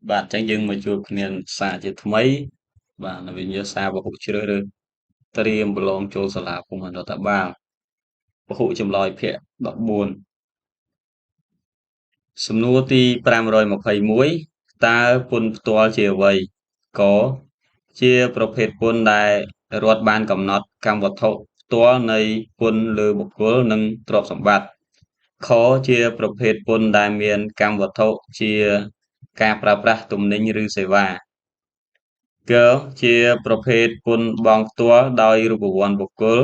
បាទអញ្ចឹងយើងមកជួបគ្នាសារជាថ្មីបាទនៅវិញ្ញាសាពហុជ្រើសរើសត្រៀមប្រឡងចូលសាលាភូមិន្ទរដ្ឋបាលពហុចម្លើយភាគ14សំណួរទី521តើពន្ធផ្ទាល់ជាអ្វីកជាប្រភេទពន្ធដែលរដ្ឋបានកំណត់កម្មវត្ថុផ្ទាល់នៃពន្ធលើបុគ្គលនិងទ្រព្យសម្បត្តិខជាប្រភេទពន្ធដែលមានកម្មវត្ថុជាការប្រើប្រាស់ទំនិញឬសេវាគជាប្រភេទពន្ធបង់ផ្ទាល់ដោយរូបវន្តបុគ្គល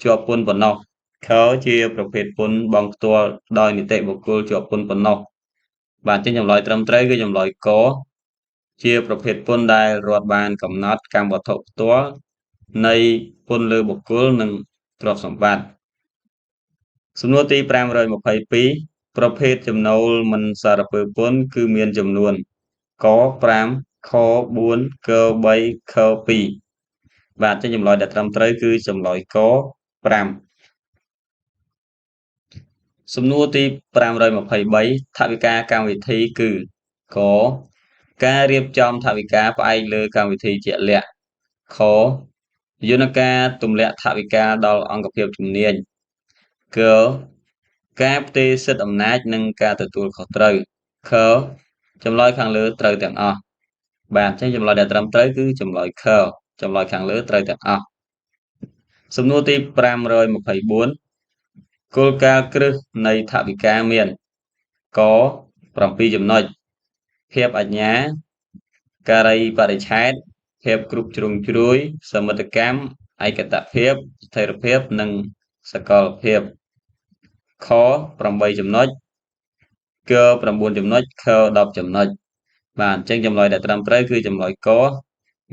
ជាប់ពន្ធប៉ុណ្ណោះខជាប្រភេទពន្ធបង់ផ្ទាល់ដោយនីតិបុគ្គលជាប់ពន្ធប៉ុណ្ណោះបាទចេញចម្លើយត្រឹមត្រូវគឺចម្លើយកជាប្រភេទពន្ធដែលរដ្ឋបានកំណត់កម្មវត្ថុផ្ទាល់នៃពន្ធលើបុគ្គលនិងទ្រព្យសម្បត្តិសំណួរទី522ប្រភេទចំណូលមិនសារពើពន្ធគឺមានចំនួនក5ខ4ក3ខ2បាទចេញចម្លើយដែលត្រឹមត្រូវគឺចម្លើយក5សំណួរទី523ថវិកាកម្មវិធីគឺកការរៀបចំថវិកាផ្អែកលើកម្មវិធីជាក់លាក់ខយន្តការទម្លាក់ថវិកាដល់អង្គភាពជំនាញកការផ្ទេរសិទ្ធិអំណាចនិងការទទួលខុសត្រូវខចម្លើយខាងលើត្រូវទាំងអស់បាទអញ្ចឹងចម្លើយដែលត្រឹមត្រូវគឺចម្លើយខចម្លើយខាងលើត្រូវទាំងអស់សំណួរទី524គោលការណ៍គ្រឹះនៃថវិកាមានក7ចំណុចភាពអញ្ញាការីបរិច្ឆេទភាពគ្រប់ជ្រុងជ្រោយសមិទ្ធកម្មឯកតភាពស្ថិរភាពនិងសកលភាពខ8ចំណុចក9ចំណុចខ10ចំណុចបាទអញ្ចឹងចម្លើយដែលត្រឹមត្រូវគឺចម្លើយក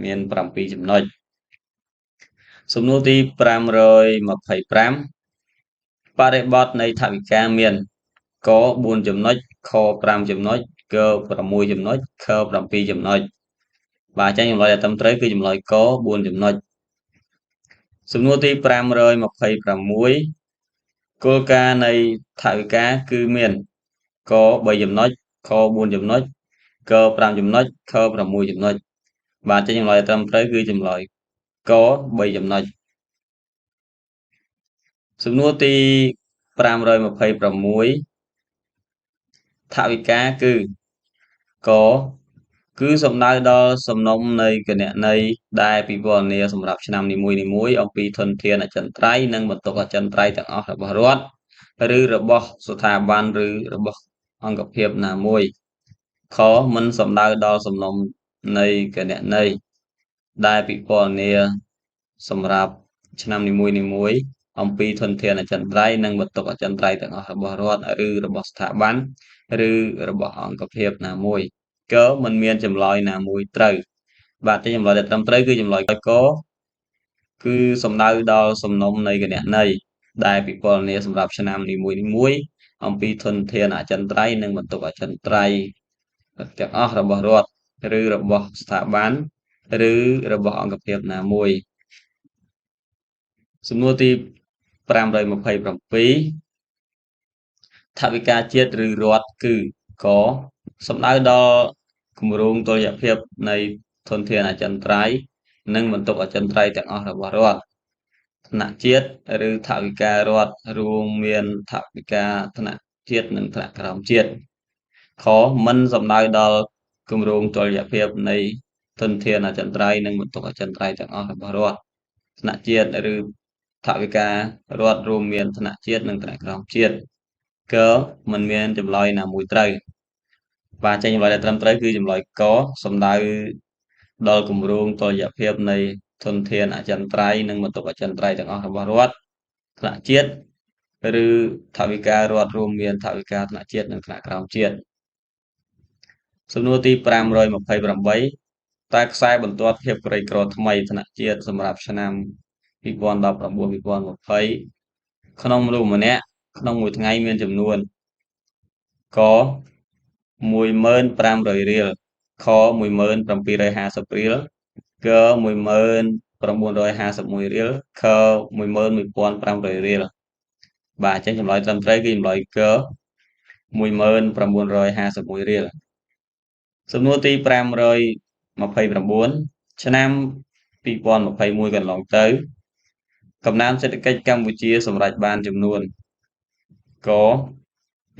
មាន7ចំណុចសំណួរទី525បរិបទនៃថវិកាមានក4ចំណុចខ5ចំណុចក6ចំណុចខ7ចំណុចបាទអញ្ចឹងចម្លើយដែលត្រឹមត្រូវគឺចម្លើយក4ចំណុចសំណួរទី526គោលការណ៍នៃថវិកាគឺមានក3ចំណុចខ4ចំណុចក5ចំណុចខ6ចំណុចបាទចេញចម្លើយត្រឹមត្រូវគឺចម្លើយក3ចំណុចសំណួរទី526ថវិកាគឺកគឺសំដៅដល់សំណុំនៃគណនេយ្យដែលពិពណ៌នាសម្រាប់ឆ្នាំនីមួយៗអំពីធនធានអចិន្ត្រៃយ៍និងបន្ទុកអចិន្ត្រៃយ៍ទាំងអស់របស់រដ្ឋឬរបស់ស្ថាប័នឬរបស់អង្គភាពណាមួយខមិនសំដៅដល់សំណុំនៃគណនេយ្យដែលពិពណ៌នាសម្រាប់ឆ្នាំនីមួយៗអំពីធនធានអចិន្ត្រៃយ៍និងបន្ទុកអចិន្ត្រៃយ៍ទាំងអស់របស់រដ្ឋឬរបស់ស្ថាប័នឬរបស់អង្គភាពណាមួយកមិនមានចម្លើយណាមួយត្រូវបាទតែចម្លើយដែលត្រឹមត្រូវគឺចម្លើយកគឺសំដៅដល់សំណុំនៃគណនេយ្យដែលពិពណ៌នាសម្រាប់ឆ្នាំនីមួយៗអំពីធនធានអចិន្ត្រៃយ៍និងបន្ទុកអចិន្ត្រៃយ៍ទាំងអស់របស់រដ្ឋឬរបស់ស្ថាប័នឬរបស់អង្គភាពណាមួយសំណួរទី527ថវិកាជាតិឬរដ្ឋគឺកសំដៅដល់គម្រោងតុល្យភាពនៃធនធានអចិន្ត្រៃយ៍និងបន្ទុកអចិន្ត្រៃយ៍ទាំងអស់របស់រដ្ឋថ្នាក់ជាតិឬថវិការដ្ឋរួមមានថវិកាថ្នាក់ជាតិនិងថ្នាក់ក្រោមជាតិខមិនសំដៅដល់គម្រោងតុល្យភាពនៃធនធានអចិន្ត្រៃយ៍និងបន្ទុកអចិន្ត្រៃយ៍ទាំងអស់របស់រដ្ឋថ្នាក់ជាតិឬថវិការដ្ឋរួមមានថ្នាក់ជាតិនិងថ្នាក់ក្រោមជាតិកមិនមានចម្លើយណាមួយត្រូវបាទចេញចម្លើយដែលត្រឹមត្រូវគឺចម្លើយកសំដៅដល់គម្រោងតុល្យភាពនៃធនធានអចិន្ត្រៃយ៍និងបន្ទុកអចិន្ត្រៃយ៍ទាំងអស់របស់រដ្ឋថ្នាក់ជាតិឬថវិការដ្ឋរួមមានថវិកាថ្នាក់ជាតិនិងថ្នាក់ក្រោមជាតិសំណួរទី528តើខ្សែបន្ទាត់ភាពក្រីក្រថ្មីថ្នាក់ជាតិសម្រាប់ឆ្នាំ2019 2020ក្នុងមនុស្សម្នាក់ក្នុងមួយថ្ងៃមានចំនួនក10500រៀលខ10750រៀលក10951រៀលខ11500រៀលបាទអញ្ចឹងចម្លើយត្រឹមត្រូវគឺចម្លើយក10951រៀល សំណួរទី529ឆ្នាំ2021កន្លងទៅកំណើនសេដ្ឋកិច្ចកម្ពុជាសម្រេចបានចំនួនក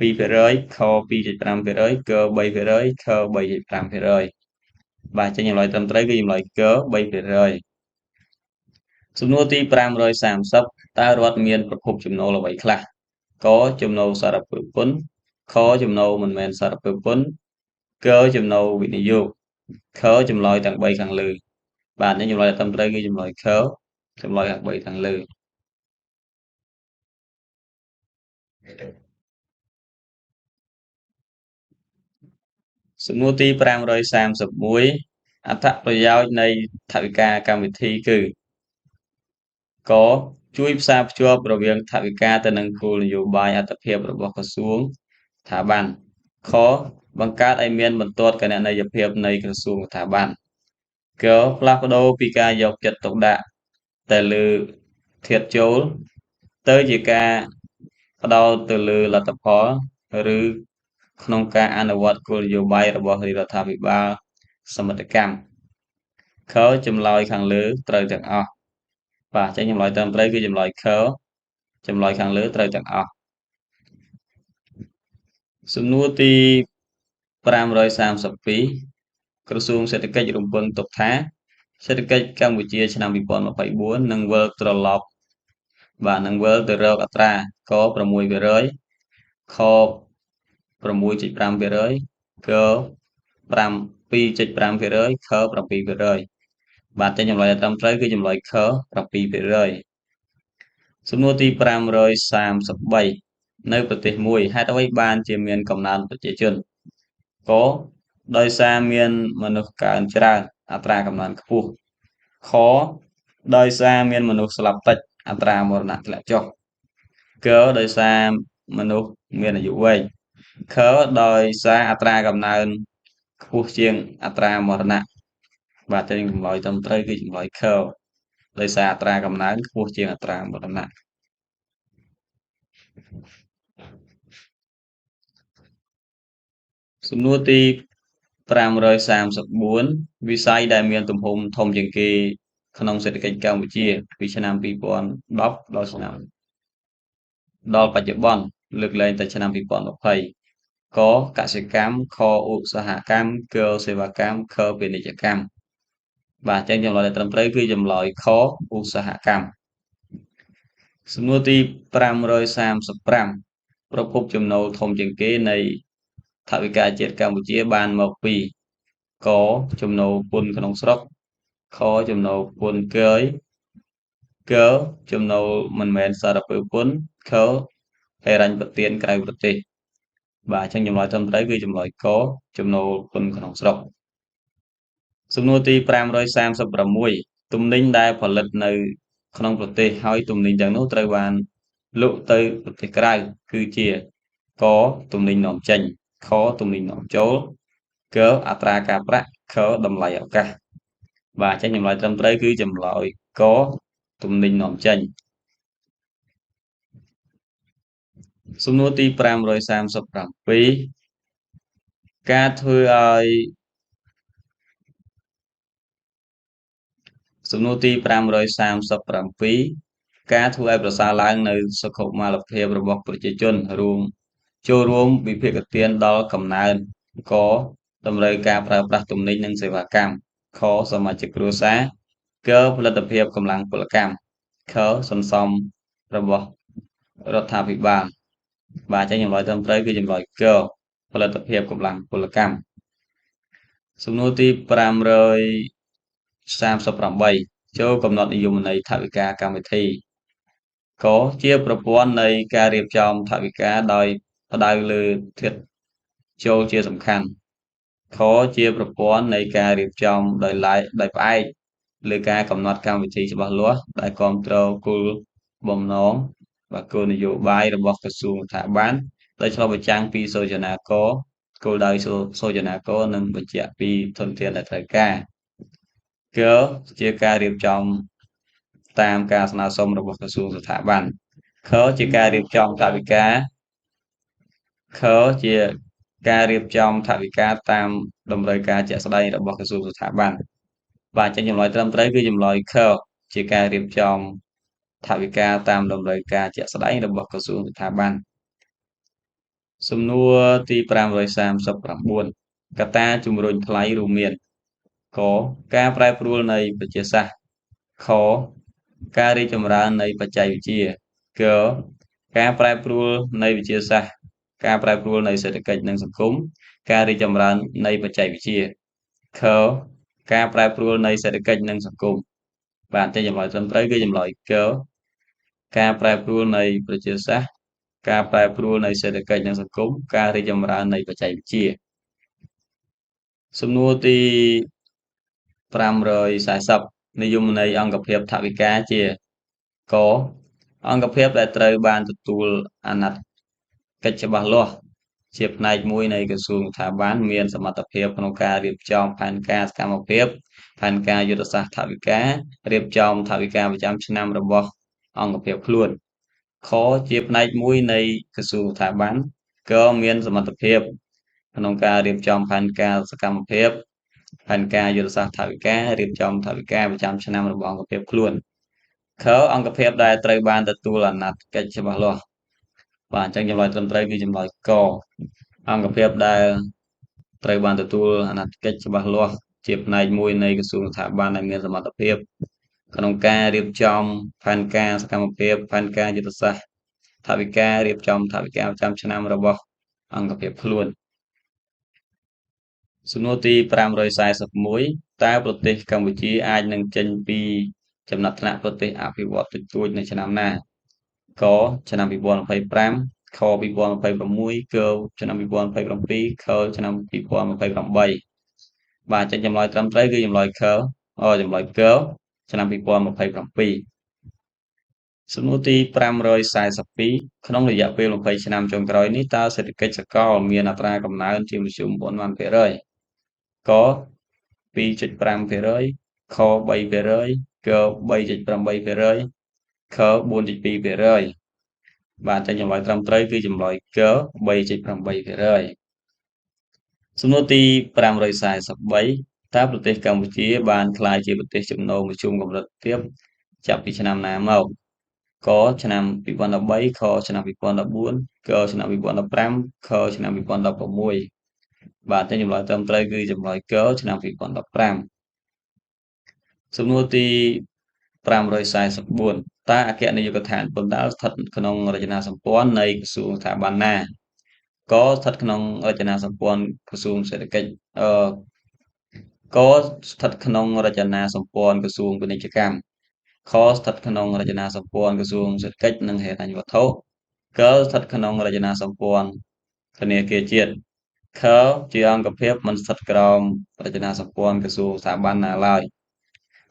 2% ខ 2.5% ក 3% ខ 3.5% បាទចេញចម្លើយត្រឹមត្រូវគឺចម្លើយក 3%សំណួរទី530តើរដ្ឋមានប្រភពចំណូលអ្វីខ្លះកចំណូលសារពើពន្ធខចំណូលមិនមែនសារពើពន្ធកចំណូលវិនិយោគខចម្លើយទាំង3ខាងលើបាទនេះចម្លើយត្រឹមត្រូវគឺចម្លើយខចម្លើយទាំង3ខាងលើសំណួរទី531អត្ថប្រយោជន៍នៃថវិកាកម្មវិធីគឺកជួយផ្សារភ្ជាប់រវាងថវិកាទៅនឹងគោលនយោបាយអត្ថភាពរបស់ក្រសួងស្ថាប័នខបង្កើតឲ្យមានបន្ទាត់គណនេយ្យភាពនៃក្រសួងស្ថាប័នកផ្លាស់ប្ដូរពីការយកចិត្តទុកដាក់តែលើធាតុចូលទៅជាការផ្ដោតទៅលើលទ្ធផលឬក្នុងការអនុវត្តគោលនយោបាយរបស់រាជរដ្ឋាភិបាលសមិទ្ធកម្មខចម្លើយខាងលើត្រូវទាំងអស់បាទចេញចម្លើយត្រឹមត្រូវគឺចម្លើយខចម្លើយខាងលើត្រូវទាំងអស់សំណួរទី532ក្រសួងសេដ្ឋកិច្ចរំពឹងទុកថាសេដ្ឋកិច្ចកម្ពុជាឆ្នាំ2024នឹងវិលត្រឡប់បាទនឹងវិលទៅរកអត្រាក 6% ខ 6.5% ក 2.5% ខ 7% បាទចេញចម្លើយត្រឹមត្រូវគឺចម្លើយខ 7%សំណួរទី533នៅប្រទេសមួយហេតុអ្វីបានជាមានកំណើនប្រជាជនកដោយសារមានមនុស្សកើនច្រើនអត្រាកំណើនខ្ពស់ខដោយសារមានមនុស្សស្លាប់តិចអត្រាមរណៈធ្លាក់ចុះកដោយសារមនុស្សមានអាយុវែងខដោយសារអត្រាកំណើនខ្ពស់ជាងអត្រាមរណៈបាទតែចម្លើយត្រឹមត្រូវគឺចម្លើយខដោយសារអត្រាកំណើនខ្ពស់ជាងអត្រាមរណៈសំណួរទី534វិស័យដែលមានទំហំធំជាងគេក្នុងសេដ្ឋកិច្ចកម្ពុជាពីឆ្នាំ2010ដល់ឆ្នាំដល់បច្ចុប្បន្នលើកលែងតែឆ្នាំ2020កកសិកម្មខឧស្សាហកម្មកសេវាកម្មខពាណិជ្ជកម្មបាទអញ្ចឹងចម្លើយដែលត្រឹមត្រូវគឺចម្លើយខឧស្សាហកម្មសំណួរទី535ប្រភពចំណូលធំជាងគេនៃថវិកាជាតិកម្ពុជាបានមកពីកចំណូលពន្ធក្នុងស្រុកខចំណូលពន្ធគយកចំណូលមិនមែនសារពើពន្ធខហិរញ្ញប្បទានក្រៅប្រទេសបាទអញ្ចឹងចម្លើយត្រឹមត្រូវគឺចម្លើយកចំណូលពន្ធក្នុងស្រុកសំណួរទី536ទំនិញដែលផលិតនៅក្នុងប្រទេសហើយទំនិញទាំងនោះត្រូវបានលក់ទៅប្រទេសក្រៅគឺជាកទំនិញនាំចេញខទំនិញនាំចូលកអត្រាការប្រាក់ខតម្លៃឱកាសបាទអញ្ចឹងចម្លើយត្រឹមត្រូវគឺចម្លើយកទំនិញនាំចេញសំណួរទី537ការធ្វើឲ្យសំណួរទី537ការធ្វើឲ្យប្រសើរឡើងនៅសុខុមាលភាពរបស់ប្រជាជនរួមចូលរួមវិភាគទានដល់កំណើនកតម្រូវការប្រើប្រាស់ទំនិញនិងសេវាកម្មខសមាជិកគ្រួសារកផលិតភាពកម្លាំងពលកម្មខសន្សំរបស់រដ្ឋាភិបាលបាទអញ្ចឹងចម្លើយត្រឹមត្រូវគឺចម្លើយកផលិតភាពកម្លាំងពលកម្មសំណួរទី538ចូលកំណត់និយមន័យថវិកាកម្មវិធីកជាប្រព័ន្ធនៃការរៀបចំថវិកាដោយផ្ដោតលើធាតុចូលជាសំខាន់ខជាប្រព័ន្ធនៃការរៀបចំដោយឡែកដោយផ្អែកលើការកំណត់កម្មវិធីច្បាស់លាស់ដែលគ្រប់គ្រងគោលបំណងបាទគោលនយោបាយរបស់ក្រសួងស្ថាប័នដោយឆ្លុះបញ្ចាំងពីសូចនាករគោលដៅសូចនាករនិងបញ្ជាក់ពីធនធានដែលត្រូវការកជាការរៀបចំតាមការស្នើសុំរបស់ក្រសួងស្ថាប័នខជាការរៀបចំថវិកាខជា ការរៀបចំថវិកាតាមតម្រូវការជាក់ស្ដែងរបស់ក្រសួងស្ថាប័នបាទអញ្ចឹងចម្លើយត្រឹមត្រូវគឺចម្លើយខជាការរៀបចំថវិកាតាមតម្រូវការជាក់ស្ដែងរបស់ក្រសួងស្ថាប័នសំណួរទី539កត្តាជំរុញថ្លៃរួមមានកការប្រែប្រួលនៃប្រជាសាស្ត្រខការរីកចម្រើននៃបច្ចេកវិទ្យាកការប្រែប្រួលនៃវិទ្យាសាស្ត្រការប្រែប្រួលនៃសេដ្ឋកិច្ចនិងសង្គមការរីកចម្រើននៃបច្ចេកវិទ្យាខការប្រែប្រួលនៃសេដ្ឋកិច្ចនិងសង្គមបាទតែចម្លើយត្រឹមត្រូវគឺចម្លើយកការប្រែប្រួលនៃប្រជាសាស្ត្រការប្រែប្រួលនៃសេដ្ឋកិច្ចនិងសង្គមការរីកចម្រើននៃបច្ចេកវិទ្យាសំណួរទី540និយមន័យអង្គភាពថវិកាជាកអង្គភាពដែលត្រូវបានទទួលអាណត្តិកិច្ចច្បាស់លាស់ជាផ្នែកមួយនៃក្រសួងស្ថាប័នមានសមត្ថភាពក្នុងការរៀបចំផែនការសកម្មភាពផែនការយុទ្ធសាស្ត្រថវិការៀបចំថវិកាប្រចាំឆ្នាំរបស់អង្គភាពខ្លួនខជាផ្នែកមួយនៃក្រសួងស្ថាប័នក៏មានសមត្ថភាពក្នុងការរៀបចំផែនការសកម្មភាពផែនការយុទ្ធសាស្ត្រថវិការៀបចំថវិកាប្រចាំឆ្នាំរបស់អង្គភាពខ្លួនខអង្គភាពដែលត្រូវបានទទួលអាណត្តិកិច្ចច្បាស់លាស់បាទអញ្ចឹងចម្លើយត្រឹមត្រូវគឺចម្លើយកអង្គភាពដែលត្រូវបានទទួលអាណត្តិកិច្ចច្បាស់លាស់ជាផ្នែកមួយនៃក្រសួងស្ថាប័នដែលមានសមត្ថភាពក្នុងការរៀបចំផែនការសកម្មភាពផែនការយុទ្ធសាស្ត្រថវិការៀបចំថវិកាប្រចាំឆ្នាំរបស់អង្គភាពខ្លួនសំណួរទី541តើប្រទេសកម្ពុជាអាចនឹងចេញពីចំណាត់ថ្នាក់ប្រទេសអភិវឌ្ឍតិចតួចនៅឆ្នាំណាកឆ្នាំ2025ខ2026កឆ្នាំ2027ខឆ្នាំ2028បាទចេញចម្លើយត្រឹមត្រូវគឺចម្លើយខចម្លើយកឆ្នាំ2027សំណួរទី542ក្នុងរយៈពេល20ឆ្នាំចុងក្រោយនេះតើសេដ្ឋកិច្ចសកលមានអត្រាកំណើនជាមធ្យមប៉ុន្មានភាគរយក 2.5% ខ 3% ក 3.8% ខ 4.2% បាទតែចម្លើយត្រឹមត្រូវគឺចម្លើយក 3.8% សំណួរទី543តើប្រទេសកម្ពុជាបានក្លាយជាប្រទេសចំណូលមធ្យមកម្រិតទាបចាប់ពីឆ្នាំណាមកកឆ្នាំ2013ខឆ្នាំ2014កឆ្នាំ2015ខឆ្នាំ2016បាទតែចម្លើយត្រឹមត្រូវគឺចម្លើយកឆ្នាំ2015សំណួរទី544តើអគ្គនាយកដ្ឋានពន្ធដារស្ថិតក្នុងរចនាសម្ព័ន្ធនៃក្រសួងស្ថាប័នណាកស្ថិតក្នុងរចនាសម្ព័ន្ធក្រសួងសេដ្ឋកិច្ចកស្ថិតក្នុងរចនាសម្ព័ន្ធក្រសួងពាណិជ្ជកម្មខស្ថិតក្នុងរចនាសម្ព័ន្ធក្រសួងសេដ្ឋកិច្ចនិងហិរញ្ញវត្ថុកស្ថិតក្នុងរចនាសម្ព័ន្ធធនាគារជាតិខជាអង្គភាពមិនស្ថិតក្រោមរចនាសម្ព័ន្ធក្រសួងស្ថាប័នណាឡើយ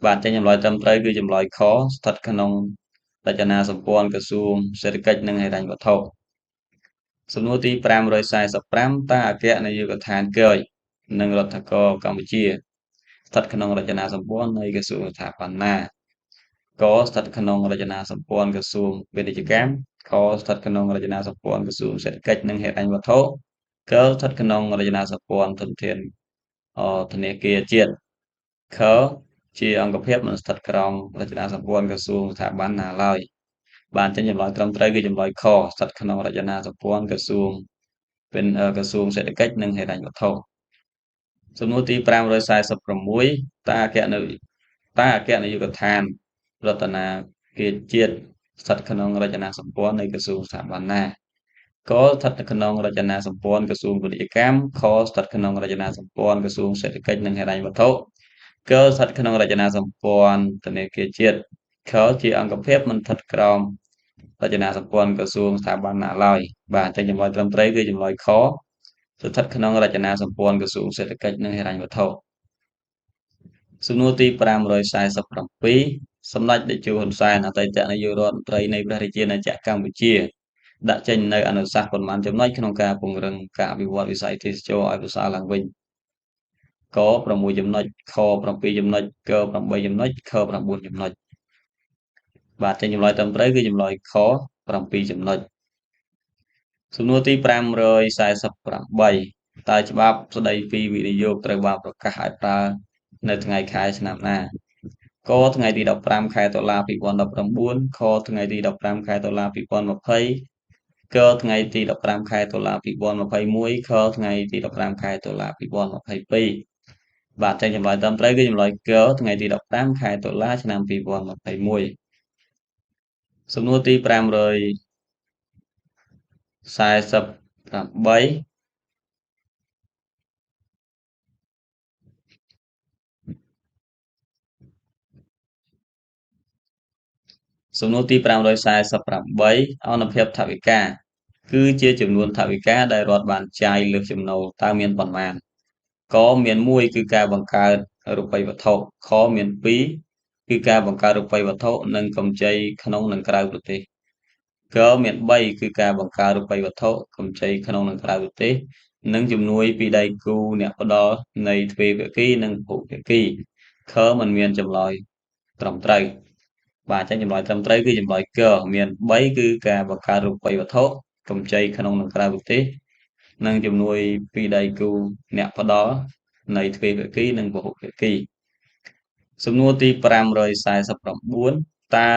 បាទចេញចម្លើយត្រឹមត្រូវគឺចម្លើយខស្ថិតក្នុងរចនាសម្ព័ន្ធក្រសួងសេដ្ឋកិច្ចនិងហិរញ្ញវត្ថុសំណួរទី545តើអគ្គនាយកដ្ឋានគយនិងរដ្ឋាករកម្ពុជាស្ថិតក្នុងរចនាសម្ព័ន្ធនៃក្រសួងស្ថាប័នណាកស្ថិតក្នុងរចនាសម្ព័ន្ធក្រសួងពាណិជ្ជកម្មខស្ថិតក្នុងរចនាសម្ព័ន្ធក្រសួងសេដ្ឋកិច្ចនិងហិរញ្ញវត្ថុកស្ថិតក្នុងរចនាសម្ព័ន្ធធនធានធនាគារជាតិខជាអង្គភាពមិនស្ថិតក្រោមរចនាសម្ព័ន្ធក្រសួងស្ថាប័នណាឡើយបាទចេញចម្លើយត្រឹមត្រូវគឺចម្លើយខស្ថិតក្នុងរចនាសម្ព័ន្ធក្រសួងเป็นក្រសួងសេដ្ឋកិច្ចនិងហិរញ្ញវត្ថុសំណួរទី546តើអគ្គនាយកដ្ឋានរតនាគារជាតិស្ថិតក្នុងរចនាសម្ព័ន្ធនៃក្រសួងស្ថាប័នណាកស្ថិតក្នុងរចនាសម្ព័ន្ធក្រសួងពាណិជ្ជកម្មខស្ថិតក្នុងរចនាសម្ព័ន្ធក្រសួងសេដ្ឋកិច្ចនិងហិរញ្ញវត្ថុកស្ថិតក្នុងរចនាសម្ព័ន្ធធនាគារជាតិខជាអង្គភាពមិនស្ថិតក្រោមរចនាសម្ព័ន្ធក្រសួងស្ថាប័នណាឡើយបាទអញ្ចឹងចម្លើយត្រឹមត្រូវគឺចម្លើយខស្ថិតក្នុងរចនាសម្ព័ន្ធក្រសួងសេដ្ឋកិច្ចនិងហិរញ្ញវត្ថុសំណួរទី547សម្ដេចតេជោហ៊ុនសែនអតីតនាយករដ្ឋមន្ត្រីនៃព្រះរាជាណាចក្រកម្ពុជាដាក់ចេញនៅអនុសាសន៍ប៉ុន្មានចំណុចក្នុងការពង្រឹងការអភិវឌ្ឍវិស័យទេសចរណ៍ឲ្យប្រសើរឡើងវិញក6ចំណុចខ7ចំណុចក8ចំណុចខ9ចំណុចបាទចេញចម្លើយត្រឹមត្រូវគឺចម្លើយខ7ចំណុចសំណួរទី548 តើច្បាប់ស្តីពីវិនិយោគត្រូវបានប្រកាសឲ្យប្រើនៅថ្ងៃខែឆ្នាំណាកថ្ងៃទី15ខែតុលា2019ខថ្ងៃទី15ខែតុលា2020កថ្ងៃទី15ខែតុលា2021ខថ្ងៃទី15ខែតុលា2022បាទចឹងចម្លើយត្រឹមត្រូវគឺចម្លើយកថ្ងៃទី15ខែតុលាឆ្នាំ2021សំណួរទី548សំណួរទី548អនុភាពថវិកាគឺជាចំនួនថវិកាដែលរដ្ឋបានចាយលើសចំណូលតើមានប៉ុន្មានកមាន1គឺការបង្កើតរូបិយវត្ថុខមាន2គឺការបង្កើតរូបិយវត្ថុនិងកម្ចីក្នុងនិងក្រៅប្រទេសកមាន3គឺការបង្កើតរូបិយវត្ថុកម្ចីក្នុងនិងក្រៅប្រទេសនិងជំនួយពីដៃគូអ្នកផ្ដល់នៃទ្វេភាគីនិងពហុភាគីខមិនមានចម្លើយត្រឹមត្រូវបាទចឹងចម្លើយត្រឹមត្រូវគឺចម្លើយកមាន3គឺការបង្កើតរូបិយវត្ថុកម្ចីក្នុងនិងក្រៅប្រទេសនិងជំនួយពីដៃគូអ្នកផ្ដល់នៃទ្វេភាគីនិងពហុភាគីសំណួរទី549តើ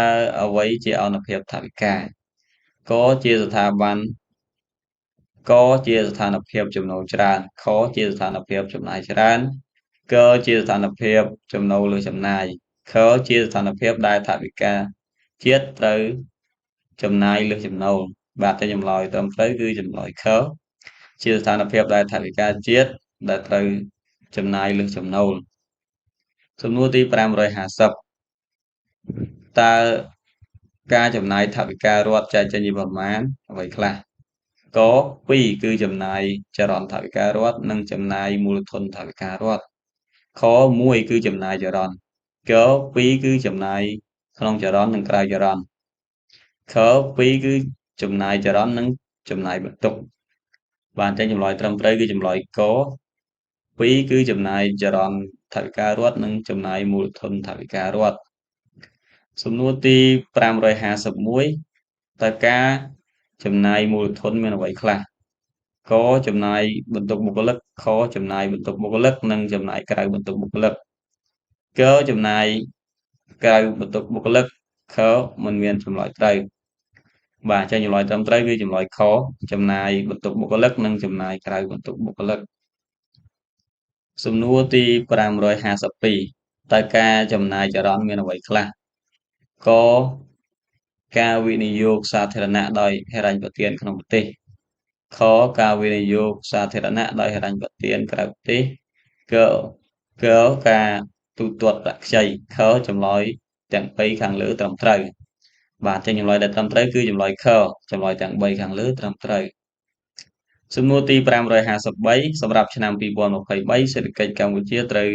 អ្វីជាអនុភាពថវិកាកជាស្ថាប័នកជាស្ថានភាពចំណូលច្រើនខជាស្ថានភាពចំណាយច្រើនកជាស្ថានភាពចំណូលលើចំណាយខជាស្ថានភាពដែលថវិកាជាតិត្រូវចំណាយលើសចំណូលបាទតែចម្លើយត្រឹមត្រូវគឺចម្លើយខជាស្ថានភាពដែលថវិកាជាតិដែលត្រូវចំណាយលើសចំណូលសំណួរទី550តើការចំណាយថវិការដ្ឋចែកចេញជាប៉ុន្មានអ្វីខ្លះក2គឺចំណាយចរន្តថវិការដ្ឋនិងចំណាយមូលធនថវិការដ្ឋខ1គឺចំណាយចរន្តក2គឺចំណាយក្នុងចរន្តនិងក្រៅចរន្តខ2គឺចំណាយចរន្តនិងចំណាយបន្ទុកបាទចឹងចម្លើយត្រឹមត្រូវគឺចម្លើយក2គឺចំណាយចរន្តថវិការដ្ឋនិងចំណាយមូលធនថវិការដ្ឋសំណួរទី551តើការចំណាយមូលធនមានអ្វីខ្លះកចំណាយបន្ទុកបុគ្គលិកខចំណាយបន្ទុកបុគ្គលិកនិងចំណាយក្រៅបន្ទុកបុគ្គលិកកចំណាយក្រៅបន្ទុកបុគ្គលិកខមិនមានចម្លើយត្រូវបាទចឹងចម្លើយត្រឹមត្រូវគឺចម្លើយខចំណាយបន្ទុកបុគ្គលិកនិងចំណាយក្រៅបន្ទុកបុគ្គលិកសំណួរទី552តើការចំណាយចរន្តមានអ្វីខ្លះកការវិនិយោគសាធារណៈដោយហិរញ្ញប្បទានក្នុងប្រទេសខការវិនិយោគសាធារណៈដោយហិរញ្ញប្បទានក្រៅប្រទេសកការទូទាត់ប្រាក់ខ្ចីខចម្លើយទាំង3ខាងលើត្រឹមត្រូវបាទចឹងចម្លើយដែលត្រឹមត្រូវគឺចម្លើយខចម្លើយទាំង3ខាងលើត្រឹមត្រូវសំណួរទី553សម្រាប់ឆ្នាំ2023សេដ្ឋកិច្ចកម្ពុជាត្រូវ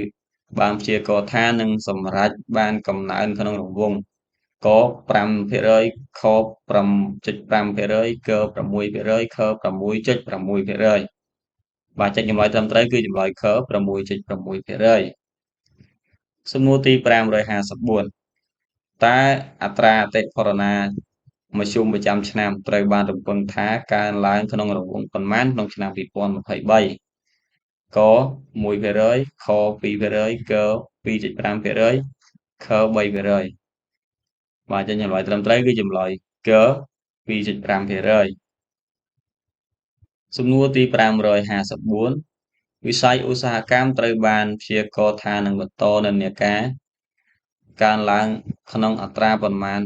បានព្យាករណ៍ថានឹងសម្រេចបានកំណើនក្នុងរង្វង់ក 5% ខ 5.5% ក 6% ខ 6.6% បាទចឹងចម្លើយត្រឹមត្រូវគឺចម្លើយខ 6.6% សំណួរទី554តើអត្រាអតិផរណាមធ្យមប្រចាំឆ្នាំត្រូវបានរំពឹងថាកើនឡើងក្នុងរង្វង់ប៉ុន្មានក្នុងឆ្នាំ2023ក 1% ខ 2% ក 2.5% ខ 3% បាទចឹងចម្លើយត្រឹមត្រូវគឺចម្លើយក 2.5% សំណួរទី554វិស័យឧស្សាហកម្មត្រូវបានព្យាករណ៍ថានឹងបន្តនិន្នាការកើនឡើងក្នុងអត្រាប៉ុន្មាន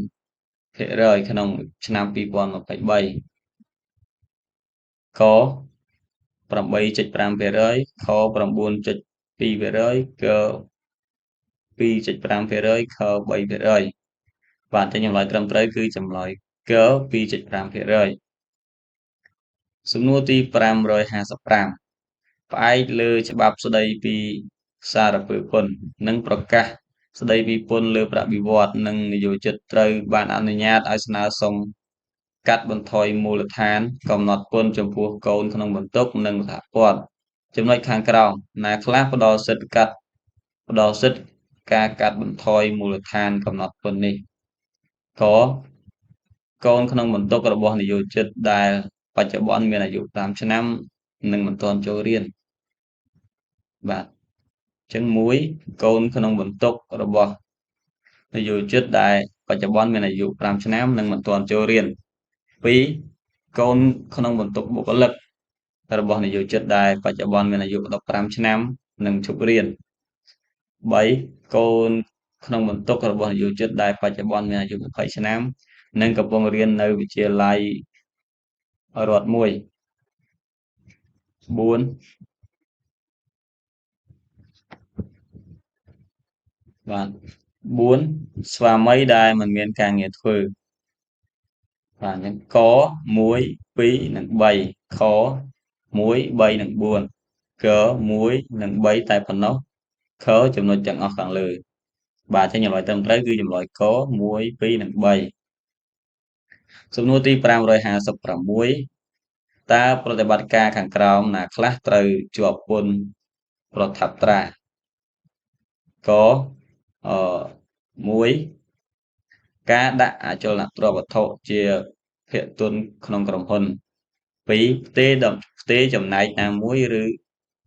ភាគរយក្នុងឆ្នាំ2023ក 8.5% ខ 9.2% ក 2.5% ខ 3% បាទចឹងចម្លើយត្រឹមត្រូវគឺចម្លើយក 2.5% សំណួរទី555ផ្អែកលើច្បាប់ស្តីពីសារពើពន្ធនិងប្រកាសស្តីពីពន្ធលើប្រាក់បៀវត្សនិងនិយោជិតត្រូវបានអនុញ្ញាតឲ្យស្នើសុំកាត់បន្ថយមូលដ្ឋានកំណត់ពន្ធចំពោះកូនក្នុងបន្ទុកនិងសហព័ន្ធចំណុចខាងក្រោមណាខ្លះផ្ដល់សិទ្ធិការកាត់បន្ថយមូលដ្ឋានកំណត់ពន្ធនេះកកូនក្នុងបន្ទុករបស់និយោជិតដែលបច្ចុប្បន្នមានអាយុ5ឆ្នាំ និងមិនទាន់ចូលរៀនបាទអញ្ចឹង1កូនក្នុងបន្ទុករបស់នយោជិតដែលបច្ចុប្បន្នមានអាយុ5ឆ្នាំនិងមិនទាន់ចូលរៀន2កូនក្នុងបន្ទុកបុគ្គលិករបស់នយោជិតដែលបច្ចុប្បន្នមានអាយុ15ឆ្នាំនិងឈប់រៀន3កូនក្នុងបន្ទុករបស់នយោជិតដែលបច្ចុប្បន្នមានអាយុ20ឆ្នាំនិងកំពុងរៀននៅវិទ្យាល័យរដ្ឋមួយ4បាទ4ស្វាមីដែលមិនមានការងារធ្វើបាទអញ្ចឹងក1 2និង3ខ1 3និង4ក1និង3តែប៉ុណ្ណោះខចំណុចទាំងអស់ខាងលើបាទអញ្ចឹងចម្លើយត្រឹមត្រូវគឺចម្លើយក1 2និង3សំណួរទី556តើប្រតិបត្តិការខាងក្រោមណាខ្លះត្រូវជាប់ពន្ធប្រថាប់ត្រាក1ការដាក់អចលនទ្រព្យវត្ថុជាភាគទុនក្នុងក្រុមហ៊ុន2ផ្ទេរចំណែកណាមួយឬ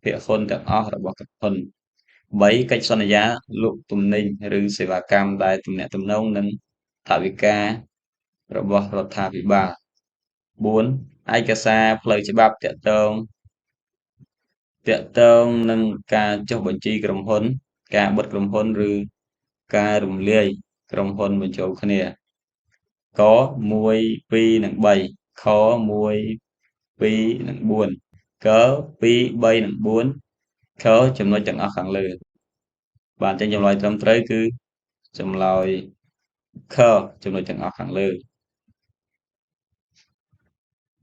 ភាគហ៊ុនទាំងអស់របស់ក្រុមហ៊ុន3កិច្ចសន្យាលក់ទំនិញឬសេវាកម្មដែលទំនាក់ទំនងនឹងថវិការបស់រដ្ឋាភិបាល4ឯកសារផ្លូវច្បាប់ទាក់ទងនឹងការចុះបញ្ជីក្រុមហ៊ុនការបិទក្រុមហ៊ុនឬការរំលាយក្រុមហ៊ុនបញ្ចូលគ្នាក1 2និង3ខ1 2និង4ក2 3និង4ខចំណុចទាំងអស់ខាងលើបាទអញ្ចឹងចម្លើយត្រឹមត្រូវគឺចម្លើយខចំណុចទាំងអស់ខាងលើ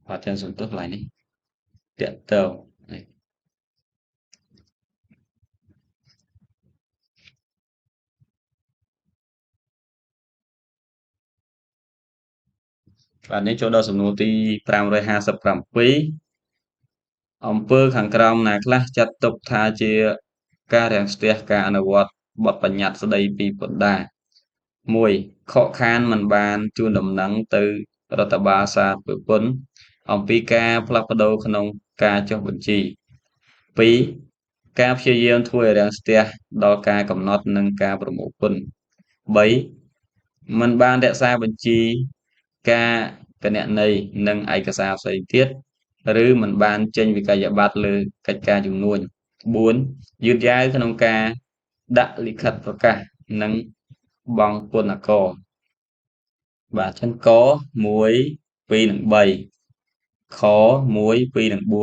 បាទចឹងសំទោសកន្លែងនេះទាក់ទងនេះបាទនេះចូលដល់សំណួរទី557អំពើខាងក្រោមណាខ្លះចាត់ទុកថាជាការរាំងស្ទះការអនុវត្តបទបញ្ញត្តិស្តីពីពន្ធដារ1ខកខានមិនបានជូនដំណឹងទៅរដ្ឋបាលសារពើពន្ធអំពីការផ្លាស់ប្ដូរក្នុងការចុះបញ្ជី2ការព្យាយាមធ្វើឲ្យរាំងស្ទះដល់ការកំណត់និងការប្រមូលពន្ធ3មិនបានរក្សាបញ្ជីការគណនេយ្យនិងឯកសារផ្សេងទៀតឬមិនបានចេញវិក័យប័ត្រលើកិច្ចការជំនួញ4យឺតយ៉ាវក្នុងការដាក់លិខិតប្រកាសនិងបង់ពន្ធអាករបាទអញ្ចឹងក1 2និង3ខ1 2និង4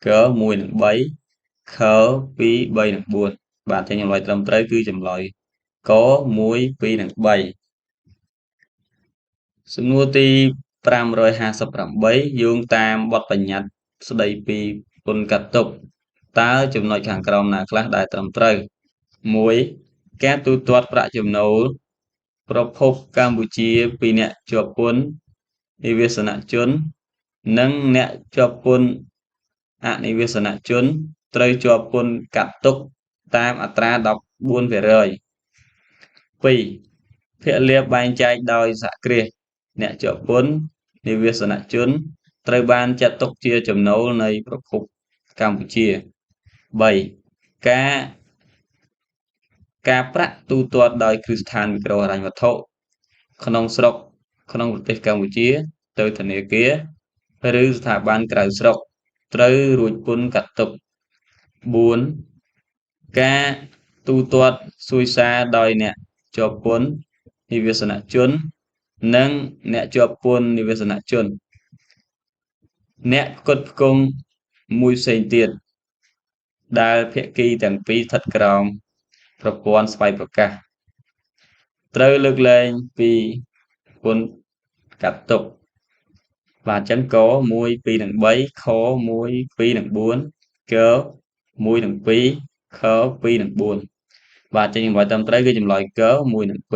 ក1និង3ខ2 3និង4បាទអញ្ចឹងចម្លើយត្រឹមត្រូវគឺចម្លើយក1 2និង3សំណួរទី558យោងតាមបទបញ្ញត្តិស្តីពីពន្ធកាត់ទុកតើចំណុចខាងក្រោមណាខ្លះដែលត្រឹមត្រូវ1ការទូទាត់ប្រាក់ចំណូលប្រភពកម្ពុជាពីអ្នកជាប់ពន្ធនិវេសនជននិងអ្នកជាប់ពន្ធអនិវេសនជនត្រូវជាប់ពន្ធកាត់ទុកតាមអត្រា 14% 2ភាគលាភបែងចែកដោយសហគ្រាសអ្នកជាប់ពន្ធនិវេសនជនត្រូវបានចាត់ទុកជាចំណូលនៃប្រភពកម្ពុជា3ការប្រាក់ទូទាត់ដោយគ្រឹះស្ថានមីក្រូហិរញ្ញវត្ថុក្នុងស្រុកក្នុងប្រទេសកម្ពុជាទៅធនាគារឬស្ថាប័នក្រៅស្រុកត្រូវរួចពន្ធកាត់ទុក4ការទូទាត់សួយសារដោយអ្នកជាប់ពន្ធនិវេសនជននិងអ្នកជាប់ពន្ធនិវេសនជនអ្នកផ្គត់ផ្គង់មួយផ្សេងទៀតដែលភាគីទាំងពីរស្ថិតក្រោមប្រព័ន្ធស្វ័យប្រកាសត្រូវលើកលែងពីពន្ធកាត់ទុកបាទអញ្ចឹងក1 2និង3ខ1 2និង4ក1និង2ខ2និង4បាទអញ្ចឹងចម្លើយត្រឹមត្រូវគឺចម្លើយក1និង2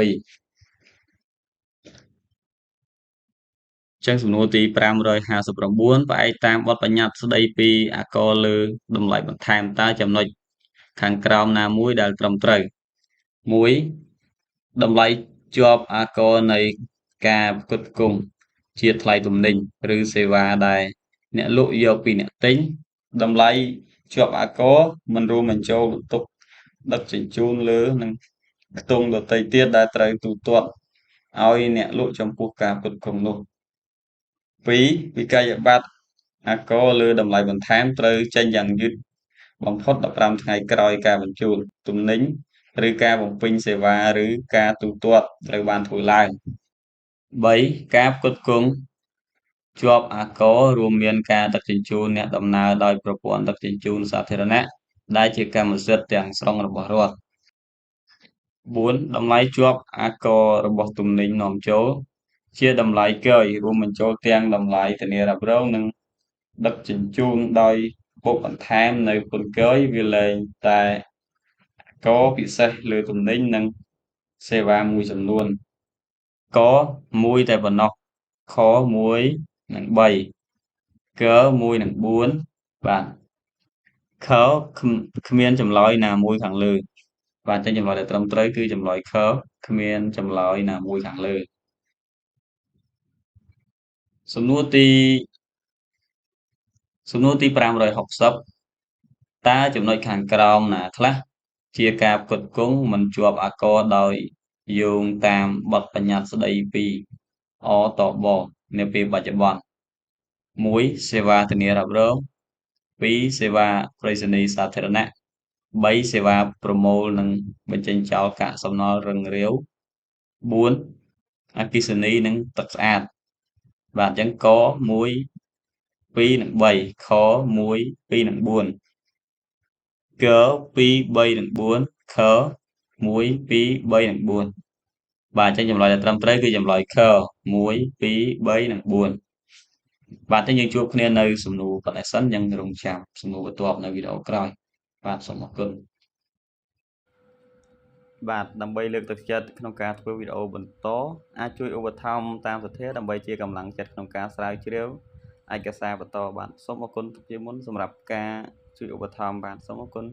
ចឹងសំណួរទី559ផ្អែកតាមបទបញ្ញត្តិស្តីពីអាករលើតម្លៃបន្ថែមតើចំណុចខាងក្រោមណាមួយដែលត្រឹមត្រូវ1តម្លៃជាប់អាករនៃការផ្គត់ផ្គង់ជាថ្លៃទំនិញឬសេវាដែលអ្នកលក់យកពីអ្នកទិញ តម្លៃជាប់អាករមិនរួមបញ្ចូលបន្ទុកដឹកជញ្ជូនលើនិងខ្ទង់ដទៃទៀតដែលត្រូវទូទាត់ឲ្យអ្នកលក់ចំពោះការផ្គត់ផ្គង់នោះ។ 2 វិក័យប័ត្រអាករលើតម្លៃបន្ថែមត្រូវចេញយ៉ាងយឺតបំផុត15ថ្ងៃក្រោយការបញ្ជូនទំនិញឬការបំពេញសេវាឬការទូទាត់ត្រូវបានធ្វើឡើង។ 3 ការផ្គត់ផ្គង់ជាប់អាកររួមមានការដឹកជញ្ជូនអ្នកដំណើរដោយប្រព័ន្ធដឹកជញ្ជូនសាធារណៈដែលជាកម្មសិទ្ធិទាំងស្រុងរបស់រដ្ឋ។ 4 តម្លៃជាប់អាកររបស់ទំនិញនាំចូលជាតម្លៃគយរួមបញ្ចូលទាំងតម្លៃធានារ៉ាប់រងនិងដឹកជញ្ជូនដោយបូកបន្ថែមនៅពន្ធគយវាលែងតែអាករពិសេសលើទំនិញនិងសេវាមួយចំនួន។ ក1តែប៉ុណ្ណោះ ខ1និង3 ក1និង4 បាទ ខគ្មានចម្លើយណាមួយខាងលើ។ បាទ អញ្ចឹងចម្លើយដែលត្រឹមត្រូវគឺចម្លើយខគ្មានចម្លើយណាមួយខាងលើ។ សំណួរទី560 តើចំណុចខាងក្រោមណាខ្លះជាការផ្គត់ផ្គង់មិនជាប់អាករដោយយោងតាមបទបញ្ញត្តិស្តីពីអតបនាពេលបច្ចុប្បន្ន? 1 សេវាធានារ៉ាប់រង 2 សេវាប្រៃសណីយ៍សាធារណៈ 3 សេវាប្រមូលនិងបញ្ចេញចោលកាកសំណល់រឹងរាវ 4 អគ្គិសនីនិងទឹកស្អាត។ បាទ អញ្ចឹងក1 2និង3 ខ1 2និង4 ក2 3និង4 ខ1 2 3និង4។ បាទ អញ្ចឹងចម្លើយដែលត្រឹមត្រូវគឺចម្លើយខ1 2 3និង4។ បាទ អញ្ចឹងយើងជួបគ្នានៅសំណួរប៉ុណ្ណេះសិន យើងរងចាំសំណួរបន្ទាប់នៅវីដេអូក្រោយ។ បាទ សូមអរគុណ។ បាទ ដើម្បីលើកទឹកចិត្តក្នុងការធ្វើវីដេអូបន្ត អាចជួយឧបត្ថម្ភតាមសទ្ធាដើម្បីជាកម្លាំងចិត្តក្នុងការស្រាវជ្រាវឯកសារបន្ត។ បាទ សូមអរគុណជាមុនសម្រាប់ការជួយឧបត្ថម្ភ។ បាទ សូមអរគុណ។